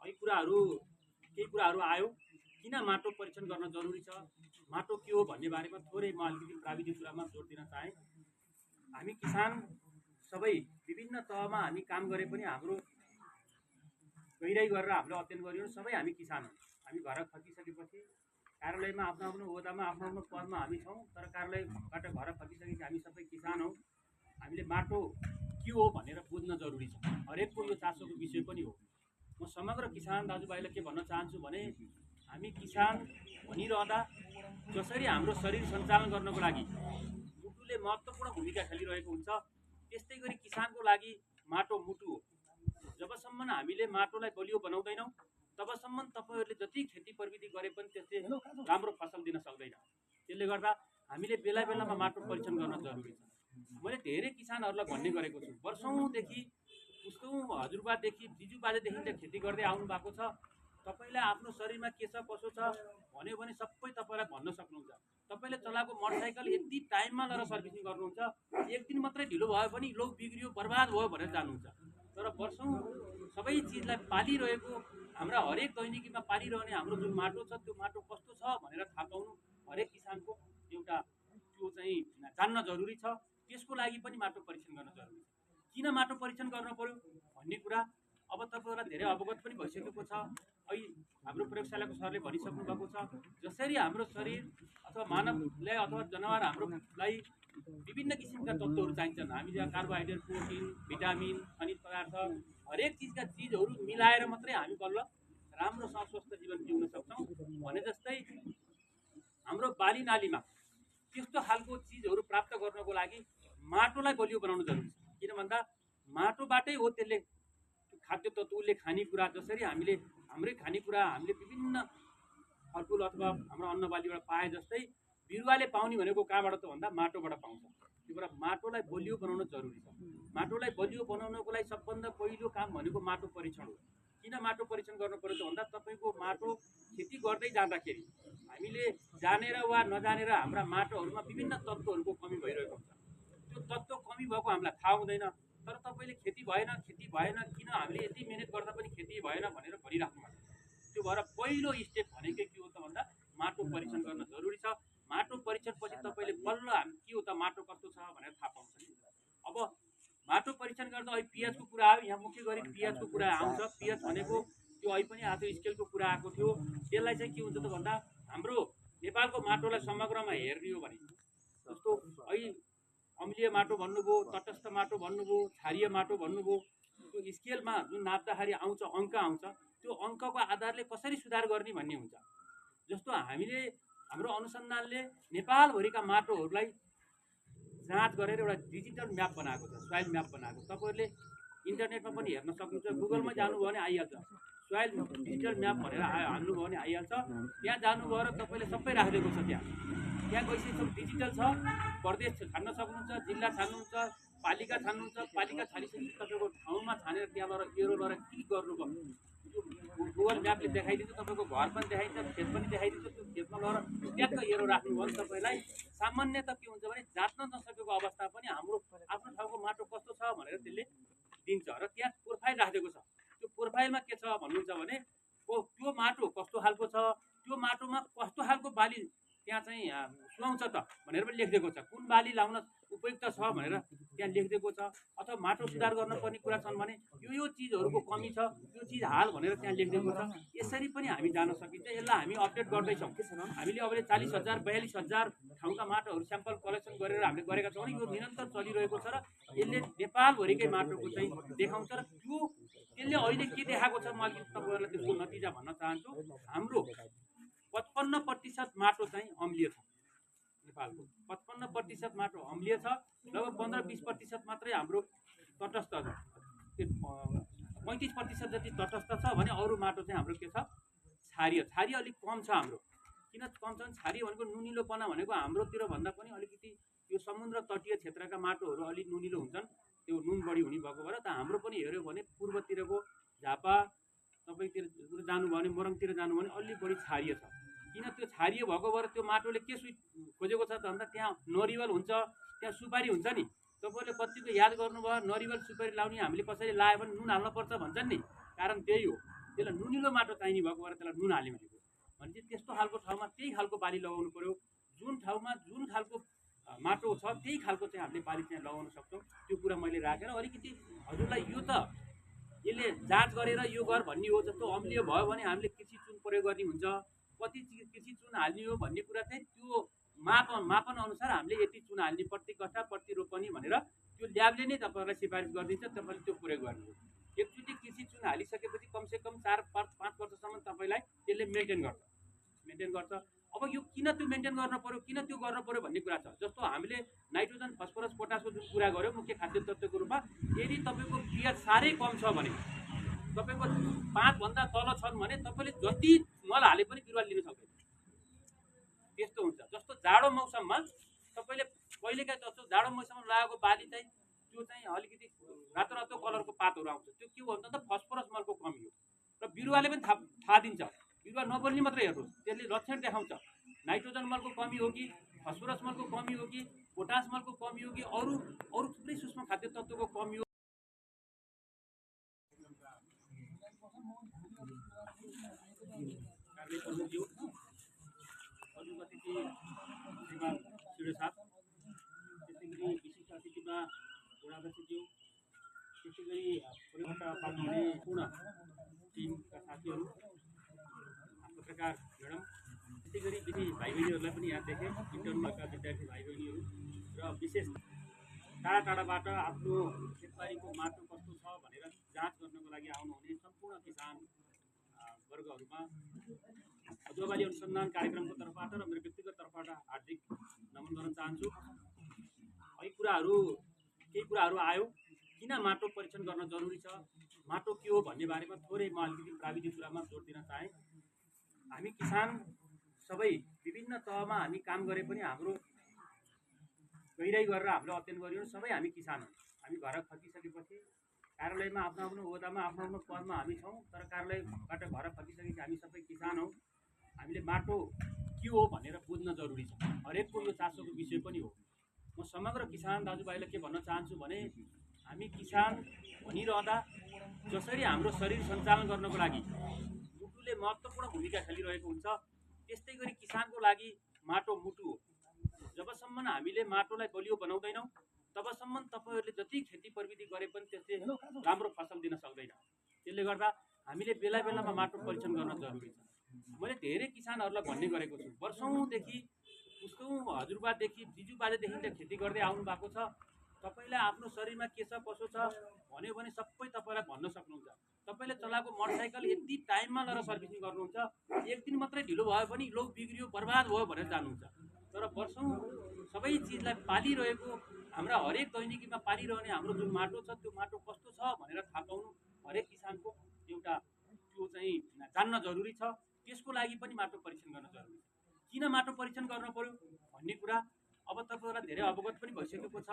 केही कुराहरू आयो, किन माटो परीक्षण गर्न जरुरी छ, माटो के हो भन्ने बारेमा थोरै म अलिकति प्राविधिक कुरामा जोड दिन चाहेँ। हामी किसान सबै विभिन्न तहमा हामी काम गरे पनि हाम्रो गहिराई गरेर हामीले अध्ययन गरियो सबै हामी किसान हौँ। हामी घर फर्किसकेपछि कार्यालयमा आफ्नो आफ्नो ओहदामा आफ्नो आफ्नो पदमा हामी छौँ, तर कार्यालयबाट घर फर्किसकेपछि हामी सबै किसान हौँ। हामीले माटो के हो भनेर बुझ्न जरुरी छ। हरेकको यो चासोको विषय पनि हो। म समग्र किसान दाजुभाइलाई के भन्न चाहन्छु भने, हामी किसान भनिरहँदा जसरी हाम्रो शरीर सञ्चालन गर्नको लागि मुटुले महत्त्वपूर्ण भूमिका खेलिरहेको हुन्छ, त्यस्तै गरी किसानको लागि माटो मुटु हो। जबसम्म हामीले माटोलाई बलियो बनाउँदैनौँ तबसम्म तपाईँहरूले जति खेती प्रविधि गरे पनि त्यसले राम्रो फसल दिन सक्दैन। त्यसले गर्दा हामीले बेला बेलामा माटो परीक्षण गर्न जरुरी छ। मैले धेरै किसानहरूलाई भन्ने गरेको छु, वर्षौँदेखि उस्तो हजुरबादेखि जिजुबाजेदेखि चाहिँ खेती गर्दै आउनु भएको छ। तपाईँलाई आफ्नो शरीरमा के छ कसो छ भन्यो भने सबै तपाईँलाई भन्न सक्नुहुन्छ। तपाईँले चलाएको मोटरसाइकल यति टाइममा लगेर सर्भिसिङ गर्नुहुन्छ, एक दिन मात्रै ढिलो भयो भने लो बिग्रियो बर्बाद भयो भनेर जानुहुन्छ। तर वर्षौँ सबै चिजलाई पालिरहेको, हाम्रा हरेक दैनिकीमा पालिरहने हाम्रो जुन माटो छ त्यो माटो कस्तो छ भनेर थाहा पाउनु हरेक किसानको एउटा त्यो चाहिँ जान्न जरुरी छ। त्यसको लागि पनि माटो परीक्षण गर्न जरुरी छ। किन माटो परीक्षण गर्न पर्यो भन्ने कुरा अब तपाईँहरूलाई धेरै अवगत पनि भइसकेको छ। अहिले हाम्रो प्रयोगशालाको सरले भनिसक्नु भएको छ, जसरी हाम्रो शरीर अथवा मानवलाई अथवा जनावर हाम्रोलाई विभिन्न किसिमका तत्त्वहरू चाहिन्छन्। हामी जहाँ कार्बोहाइड्रेट, प्रोटिन, भिटामिन, खनिज पदार्थ हरेक चिजका चिजहरू मिलाएर मात्रै हामी बल्ल राम्रोसँग स्वस्थ जीवन जिउन सक्छौँ भने जस्तै हाम्रो बाली नालीमा त्यस्तो खालको चिजहरू प्राप्त गर्नको लागि माटोलाई बलियो बनाउनु जरुरी छ। किन भन्दा माटोबाटै हो त्यसले खाद्य तत्त्वले खानेकुरा, जसरी हामीले हाम्रै खानेकुरा हामीले विभिन्न फलफुल अथवा हाम्रो अन्नबालीबाट पाए जस्तै बिरुवाले पाउने भनेको कहाँबाट त भन्दा माटोबाट पाउँछ। त्यही भएर माटोलाई बलियो बनाउन जरुरी छ। माटोलाई बलियो बनाउनको लागि सबभन्दा पहिलो काम भनेको माटो परीक्षण हो। किन माटो परीक्षण गर्नु पर्यो त भन्दा तपाईँको माटो खेती गर्दै जाँदाखेरि हामीले जानेर वा नजानेर हाम्रा माटोहरूमा विभिन्न तत्त्वहरूको कमी भइरहेको हुन्छ। त्यो तत्त्व कमी भएको हामीलाई थाहा हुँदैन, तर तपाईँले खेती भएन किन हामीले यति मिहिनेत गर्दा पनि खेती भएन भनेर भनिराख्नु भएको छ। त्यो भएर पहिलो स्टेप भनेकै के हो त भन्दा माटो परीक्षण गर्न जरुरी छ। माटो परीक्षण पछि तपाईँले बल्ल के हो त माटो कस्तो छ भनेर थाहा पाउँछ। अब माटो परीक्षण गर्दा अहिले पिएचको कुरा आयो, यहाँ मुख्य गरी पिएचको कुरा आउँछ। पिएच भनेको त्यो अहिले पनि आज स्केलको कुरा आएको थियो। त्यसलाई चाहिँ के हुन्छ त भन्दा हाम्रो नेपालको माटोलाई समग्रमा हेर्ने हो भने जस्तो अहिले अम्लीय माटो भन्नुभयो, तटस्थ माटो भन्नुभयो, क्षारीय माटो भन्नुभयो, त्यो स्केलमा जुन नाप्दाखेरि आउँछ अङ्क आउँछ, त्यो अङ्कको आधारले कसरी सुधार गर्ने भन्ने हुन्छ। जस्तो हामीले हाम्रो अनुसन्धानले नेपालभरिका माटोहरूलाई जाँच गरेर एउटा डिजिटल म्याप बनाएको छ, सोइल म्याप बनाएको। तपाईँहरूले इन्टरनेटमा पनि हेर्न सक्नुहुन्छ, गुगलमा जानुभयो भने आइहाल्छ। सोइल डिजिटल म्याप भनेर हाल्नुभयो भने आइहाल्छ। त्यहाँ जानुभयो र तपाईँले सबै राखिदिएको छ। त्यहाँ गइसकेपछि डिजिटल छ, प्रदेश छान्न सक्नुहुन्छ, जिल्ला छान्नुहुन्छ, पालिका छान्नुहुन्छ। पालिका छानिसकेपछि तपाईँको ठाउँमा छानेर त्यहाँबाट एरो गरेर क्लिक गर्नुभयो, त्यो गुगल म्यापले देखाइदिन्छ, तपाईँको घर पनि देखाइदिन्छ, खेत पनि देखाइदिन्छ। त्यो खेतमा लगेर ट्याक्क एरो राख्नुभयो भने तपाईँलाई सामान्यत के हुन्छ भने जात्न नसकेको अवस्था पनि हाम्रो आफ्नो ठाउँको माटो कस्तो छ भनेर त्यसले दिन्छ। र त्यहाँ प्रोफाइल राखेको छ। त्यो प्रोफाइलमा के छ भन्नुहुन्छ भने त्यो माटो कस्तो खालको छ, त्यो माटोमा कस्तो खालको बाली त्यहाँ चाहिँ सुहाउँछ त भनेर पनि लेखिदिएको छ। कुन बाली लाउन उपयुक्त छ भनेर त्यहाँ लेखिदिएको छ। अथवा माटो सुधार गर्नुपर्ने कुरा छन् भने यो चिजहरूको कमी छ, त्यो चिज हाल भनेर त्यहाँ लेखिदिएको छ। यसरी पनि हामी जान सकिन्छ। यसलाई हामी अपडेट गर्दैछौँ। हामीले अब 40,000 42,000 ठाउँका माटोहरू स्याम्पल कलेक्सन गरेर हामीले गरेका छौँ। यो निरन्तर चलिरहेको छ र यसले नेपालभरिकै माटोको चाहिँ देखाउँछ। र त्यसले अहिले के देखाएको छ म अलिकति तपाईँहरूलाई त्यसको नतिजा भन्न चाहन्छु। हाम्रो 55% माटो चाहिँ अम्लीय छ। नेपालको 55% माटो अम्लीय छ। लगभग 15-20% मात्रै हाम्रो तटस्थ छ। 35% जति तटस्थ छ भने अरू माटो चाहिँ हाम्रो के छ, क्षारीय। क्षारीय अलिक कम छ हाम्रो। किन कम छ भने क्षारीय भनेको नुनिलोपना भनेको हाम्रोतिर भन्दा पनि अलिकति यो समुद्र तटीय क्षेत्रका माटोहरू अलिक नुनिलो हुन्छन्, त्यो नुन बढी हुने भएको भएर। त हाम्रो पनि हेऱ्यो भने पूर्वतिरको झापा तपाईँतिर जानुभयो भने मोरङतिर जानुभयो भने अलि बढी क्षारीय छ। किन त्यो क्षारीय भएको भएर त्यो माटोले के खोजेको छ त भन्दा त्यहाँ नरिवल हुन्छ, त्यहाँ सुपारी हुन्छ नि। तपाईँले कतिको याद गर्नुभयो, नरिवल सुपारी लाउने हामीले कसैले लायो भने नुन हाल्नुपर्छ भन्छन् नि। कारण त्यही हो, त्यसलाई नुनिलो माटो चाहिने भएको भएर त्यसलाई नुन हाल्यो भनेको। भनेपछि त्यस्तो खालको ठाउँमा त्यही खालको बाली लगाउनु पर्यो। जुन ठाउँमा जुन खालको माटो छ त्यही खालको चाहिँ हामीले बाली चाहिँ लगाउन सक्छौँ। त्यो कुरा मैले राखेर अलिकति हजुरलाई यो त यसले जाँच गरेर यो गर भन्ने हो। जस्तो अम्लीय भयो भने हामीले कृषि चुन प्रयोग गर्ने हुन्छ, कति कृषि चुन हाल्ने हो भन्ने कुरा चाहिँ त्यो मापन अनुसार हामीले यति चुन हाल्ने प्रति कट्ठा प्रति रोपनी भनेर त्यो ल्याबले नै तपाईँहरूलाई सिफारिस गरिदिन्छ। तपाईँले त्यो प्रयोग गर्नु हो। एकचोटि कृषि चुन हालिसकेपछि कमसेकम 4-5 वर्षसम्म तपाईँलाई त्यसले मेन्टेन गर्छ। अब यो किन त्यो मेन्टेन गर्न पर्यो, किन त्यो गर्न पर्यो भन्ने कुरा छ। जस्तो हामीले नाइट्रोजन फस्फरस पोटासको जुन कुरा गऱ्यौँ मुख्य खाद्य तत्त्वको रूपमा, यदि तपाईँको पिएच साह्रै कम छ भने, तपाईँको 5 भन्दा तल छन् भने तपाईँले जति मल हाले पनि बिरुवा लिन सक्दैन। त्यस्तो हुन्छ। जस्तो जाडो मौसममा तपाईँले कहिलेकाहीँ जस्तो जाडो मौसममा लगाएको बाली चाहिँ त्यो चाहिँ अलिकति रातो रातो कलरको पातहरू आउँछ। त्यो के हो भन्दा फस्फरस मलको कमी हो। र बिरुवाले पनि थाहा दिन्छ। बिरुवा नबोल्ने मात्रै हेर्नुहोस्, त्यसले लक्षण देखाउँछ। नाइट्रोजन मलको कमी हो कि, फस्फरस मलको कमी हो कि, पोटास मलको कमी हो कि, अरू थुप्रै सूक्ष्म खाद्य तत्त्वको कमी हो। विशिष्ट अतिथिमा बुढादशीज्यू, त्यसै गरी पाल्ने पूर्ण टिमका साथीहरू, पत्रकार म्याडम, त्यसै गरी दिदी भाइ बहिनीहरूलाई पनि यहाँ देखेँ, इन्टर्नका विद्यार्थी भाइ बहिनीहरू र विशेष टाढा टाढाबाट आफ्नो खेतबारीको माटो कस्तो छ भनेर जाँच गर्नको लागि आउनुहुने सम्पूर्ण किसान वर्गहरूमा अदुवाबाली अनुसन्धान कार्यक्रमको तर्फबाट र मेरो व्यक्तिगत तर्फबाट हार्दिक नमन गर्न चाहन्छु। केही कुराहरू आयो, किन माटो परीक्षण गर्न जरुरी छ, माटो के हो भन्ने बारेमा थोरै म अलिकति प्राविधिक कुरामा जोड दिन चाहेँ। हामी किसान सबै विभिन्न तहमा हामी काम गरे पनि हाम्रो गहिराई गरेर हामीले अध्ययन गरियो सबै हामी किसान हौँ। हामी घर फर्किसकेपछि कार्यालयमा आफ्नो आफ्नो ओहदामा आफ्नो आफ्नो पदमा हामी छौँ, तर कार्यालयबाट घर फर्किसकेपछि हामी सबै किसान हौँ। हामीले माटो के हो भनेर बुझ्न जरुरी छ। हरेकको यो चासोको विषय पनि हो। म समग्र किसान दाजुभाइलाई के भन्न चाहन्छु भने हामी किसान भनिरहँदा जसरी हाम्रो शरीर सञ्चालन गर्नको लागि मुटुले महत्त्वपूर्ण भूमिका खेलिरहेको हुन्छ, त्यस्तै गरी किसानको लागि माटो मुटु हो। जबसम्म हामीले माटोलाई बलियो बनाउँदैनौँ तबसम्म तपाईँहरूले जति खेती प्रविधि गरे पनि त्यसले राम्रो फसल दिन सक्दैन। त्यसले गर्दा हामीले बेला बेलामा माटो परीक्षण गर्न जरुरी छ। मैले धेरै किसानहरूलाई भन्ने गरेको छु, वर्षौँदेखि पुस्तौँ हजुरबादेखि जिजुबाजेदेखि खेती गर्दै आउनु भएको छ। तपाईँलाई आफ्नो शरीरमा के छ कसो छ भन्यो भने सबै तपाईँलाई भन्न सक्नुहुन्छ। तपाईँले चलाएको मोटरसाइकल यति टाइममा लगेर सर्भिसिङ गर्नुहुन्छ, एक दिन मात्रै ढिलो भयो भने लो बिग्रियो बर्बाद भयो भनेर जानुहुन्छ। तर वर्षौँ सबै चिजलाई पालिरहेको हाम्रा हरेक दैनिकीमा पालिरहने हाम्रो जुन माटो छ त्यो माटो कस्तो छ भनेर थाहा पाउनु हरेक किसानको एउटा त्यो चाहिँ जान्न जरुरी छ। त्यसको लागि पनि माटो परीक्षण गर्न जरुरी छ। किन माटो परीक्षण गर्न पर्यो भन्ने कुरा अब तपाईँहरूलाई धेरै अवगत पनि भइसकेको छ।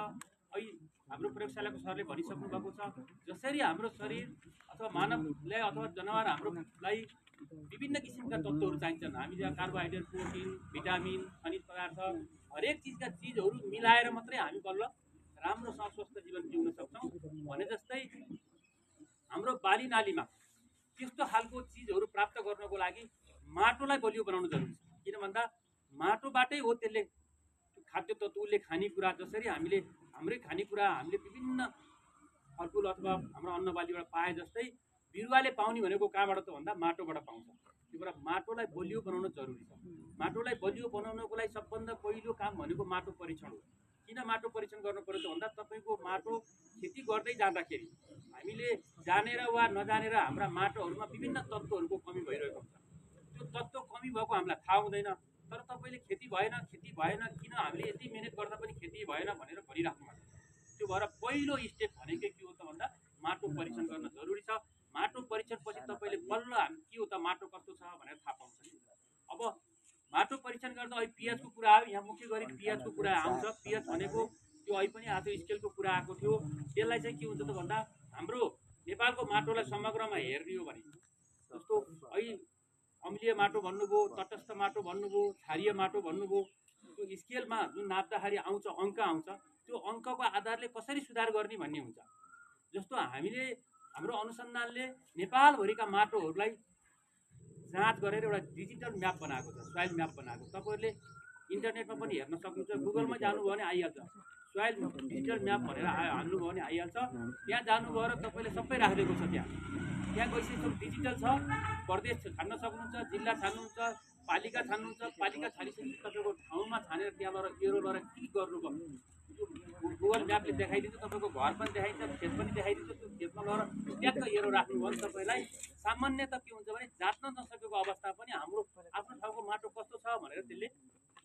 हाम्रो प्रयोगशालाको सरले भनिसक्नु भएको छ, जसरी हाम्रो शरीर अथवा मानवलाई अथवा जनावर हाम्रोलाई विभिन्न किसिमका तत्त्वहरू चाहिन्छन्, हामीले कार्बोहाइड्रेट, प्रोटिन, भिटामिन, खनिज पदार्थ हरेक चिजहरू मिलाएर मात्रै हामी बल्ल राम्रोसँग स्वस्थ जीवन जिउन सक्छौँ भने जस्तै हाम्रो बाली नालीमा त्यस्तो खालको चिजहरू प्राप्त गर्नको लागि माटोलाई बलियो बनाउनु जरुरी छ। किन भन्दा माटोबाटै हो त्यसले खाद्य तत्त्वले खानेकुरा, जसरी हामीले हाम्रै खानेकुरा हामीले विभिन्न फलफुल अथवा हाम्रो अन्नबालीबाट पाए जस्तै बिरुवाले पाउने भनेको कहाँबाट त भन्दा माटोबाट पाउँछ। त्यो भएर माटोलाई बलियो बनाउन जरुरी छ। माटोलाई बलियो बनाउनको लागि सबभन्दा पहिलो काम भनेको माटो परीक्षण हो। किन माटो परीक्षण गर्नु पर्यो त भन्दा तपाईँको माटो खेती गर्दै जाँदाखेरि हामीले जानेर वा नजानेर हाम्रा माटोहरूमा विभिन्न तत्त्वहरूको कमी भइरहेको हुन्छ। त्यो तत्त्व कमी भएको हामीलाई थाहा हुँदैन, तर तपाईँले खेती भएन किन हामीले यति मिहिनेत गर्दा पनि खेती भएन भनेर भनिराख्नु भएको छ। त्यो भएर पहिलो स्टेप भनेकै के हो त भन्दा माटो परीक्षण गर्न जरुरी छ। माटो परीक्षण पछि तपाईँले बल्ल के हो त माटो कस्तो छ भनेर थाहा पाउँछ। अब माटो परीक्षण गर्दा अहिले पिएचको कुरा आयो, यहाँ मुख्य गरी पिएचको कुरा आउँछ। पिएच भनेको त्यो अहिले पनि आएको स्केलको कुरा आएको थियो। त्यसलाई चाहिँ के हुन्छ त भन्दा हाम्रो नेपालको माटोलाई समग्रमा हेर्ने हो भने जस्तो अहिले अम्लीय माटो भन्नुभयो, तटस्थ माटो भन्नुभयो, क्षारीय माटो भन्नुभयो, त्यो स्केलमा जुन नाप्दाखेरि आउँछ अङ्क आउँछ, त्यो अङ्कको आधारले कसरी सुधार गर्ने भन्ने हुन्छ। जस्तो हामीले हाम्रो अनुसन्धानले नेपालभरिका माटोहरूलाई जाँच गरेर एउटा डिजिटल म्याप बनाएको छ, सोइल म्याप बनाएको। तपाईँहरूले इन्टरनेटमा पनि हेर्न सक्नुहुन्छ, गुगलमा जानुभयो भने आइहाल्छ, सोइल डिजिटल म्याप भनेर हाल्नुभयो भने आइहाल्छ। त्यहाँ जानुभयो र तपाईँले सबै राखिदिएको छ। त्यहाँ गइसकेपछि डिजिटल छ, प्रदेश छान्न सक्नुहुन्छ, जिल्ला छान्नुहुन्छ, पालिका छान्नुहुन्छ। पालिका छानिसकेपछि तपाईँको ठाउँमा छानेर त्यहाँ लगेर एरो लगेर क्लिक गर्नुभयो, त्यो गुगल म्यापले देखाइदिन्छ। तपाईँको घर पनि देखाइदिन्छ, खेत पनि देखाइदिन्छ। त्यो खेतमा लगेर ट्याक्क एरो राख्नुभयो भने तपाईँलाई सामान्यत के हुन्छ भने जाँच्न नसकेको अवस्था पनि हाम्रो आफ्नो ठाउँको माटो कस्तो छ भनेर त्यसले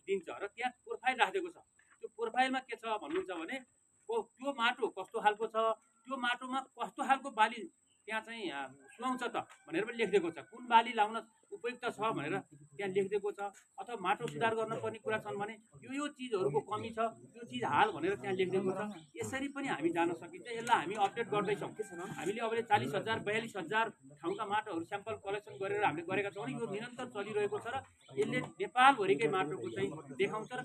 दिन्छ। र त्यहाँ प्रोफाइल राखिदिएको छ। त्यो प्रोफाइलमा के छ भन्नुहुन्छ भने त्यो माटो कस्तो खालको छ, त्यो माटोमा कस्तो खालको बाली त्यहाँ चाहिँ सुहाउँछ त भनेर पनि लेखिदिएको छ। कुन बाली लाउन उपयुक्त छ भनेर त्यहाँ लेखिदिएको छ। अथवा माटो सुधार गर्नुपर्ने कुरा छन् भने यो चिजहरूको कमी छ, त्यो चिज हाल भनेर त्यहाँ लेखिदिएको छ। यसरी पनि हामी जान सकिन्छ। यसलाई हामी अपडेट गर्दैछौँ। हामीले अब 40,000 42,000 ठाउँका माटोहरू स्याम्पल कलेक्सन गरेर हामीले गरेका छौँ। यो निरन्तर चलिरहेको छ र यसले नेपालभरिकै माटोको चाहिँ देखाउँछ। र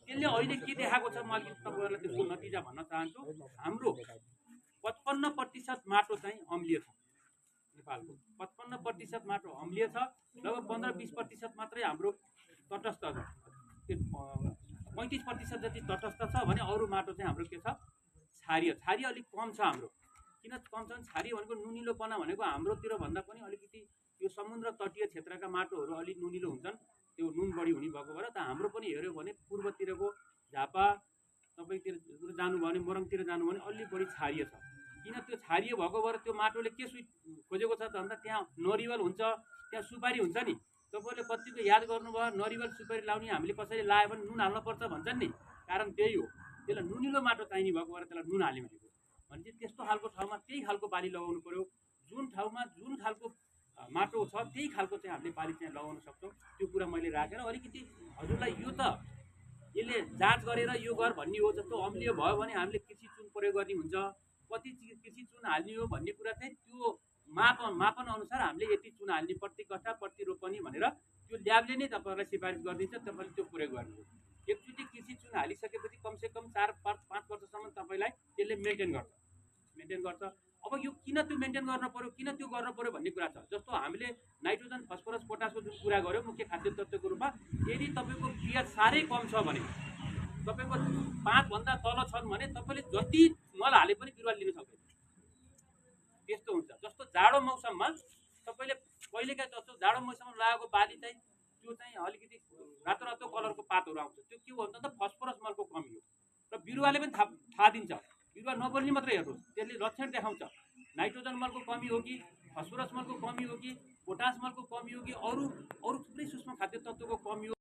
त्यसले अहिले के देखाएको छ म अलिकति तपाईँहरूलाई त्यसको नतिजा भन्न चाहन्छु। हाम्रो 55% माटो चाहिँ अम्लीय छ। नेपालको 55% माटो अम्लीय छ। लगभग 15-20% मात्रै हाम्रो तटस्थ छ। 35% जति तटस्थ छ भने अरू माटो चाहिँ हाम्रो के छ, क्षारीय। क्षारीय अलिक कम छ हाम्रो। किन कम छ भने क्षारीय भनेको नुनिलोपना भनेको हाम्रोतिर भन्दा पनि अलिकति यो समुद्र तटीय क्षेत्रका माटोहरू अलिक नुनिलो हुन्छन्, त्यो नुन बढी हुने भएको भएर। त हाम्रो पनि हेऱ्यो भने पूर्वतिरको झापा तपाईँतिर जानुभयो भने मोरङतिर जानुभयो भने अलि बढी क्षारीय छ। किन त्यो क्षारीय भएको भएर त्यो माटोले के खोजेको छ त भन्दा त्यहाँ नरिवल हुन्छ, त्यहाँ सुपारी हुन्छ नि। तपाईँले कतिको याद गर्नुभयो, नरिवल सुपारी लाउने हामीले कसरी लायो भने नुन हाल्नुपर्छ भन्छन् नि, कारण त्यही हो। त्यसलाई नुनिलो माटो चाहिने भएको भएर त्यसलाई नुन हाल्यो भने चाहिँ त्यस्तो खालको ठाउँमा त्यही खालको बाली लगाउनु पर्यो। जुन ठाउँमा जुन खालको माटो छ त्यही खालको चाहिँ हामीले बाली चाहिँ लगाउन सक्छौँ। त्यो कुरा मैले राखेर अलिकति हजुरलाई यो त यसले जाँच गरेर यो गर भन्ने हो। जस्तो अम्लीय भयो भने हामीले कृषि चुन प्रयोग गर्ने हुन्छ, कति कृषि चुन हाल्ने हो भन्ने कुरा चाहिँ त्यो मापन अनुसार हामीले यति चुन हाल्ने प्रति कट्ठा प्रति रोपनी भनेर त्यो ल्याबले नै तपाईँहरूलाई सिफारिस गरिदिन्छ। तपाईँले त्यो प्रयोग गर्नु हो। एकचोटि कृषि चुन हालिसकेपछि कमसेकम 4-5 वर्षसम्म तपाईँलाई त्यसले मेन्टेन गर्छ। अब यो किन त्यो मेन्टेन गर्न पर्यो, किन त्यो गर्न पर्यो भन्ने कुरा छ। जस्तो हामीले नाइट्रोजन, फस्फरस, पोटासको जुन कुरा गऱ्यौँ मुख्य खाद्य तत्त्वको रूपमा, यदि तपाईँको पिएच साह्रै कम छ भने, तपाईँको 5 भन्दा तल छन् भने तपाईँले जति मल हाले पनि बिरुवा लिन सक्दैन। त्यस्तो हुन्छ। जस्तो जाडो मौसममा तपाईँले कहिलेकाहीँ जस्तो जाडो मौसममा लगाएको बाली चाहिँ त्यो चाहिँ अलिकति रातो रातो कलरको पातहरू आउँछ। त्यो के हो भन्दा फस्फरस मलको कमी हो। र बिरुवाले पनि थाहा दिन्छ। बिरुवा नबोल्ने मात्रै हेर्नुहोस्, त्यसले लक्षण देखाउँछ। नाइट्रोजन मलको कमी हो कि, फस्फरस मलको कमी हो कि, पोटास मलको कमी हो कि, अरू थुप्रै सूक्ष्म खाद्य तत्त्वको कमी हो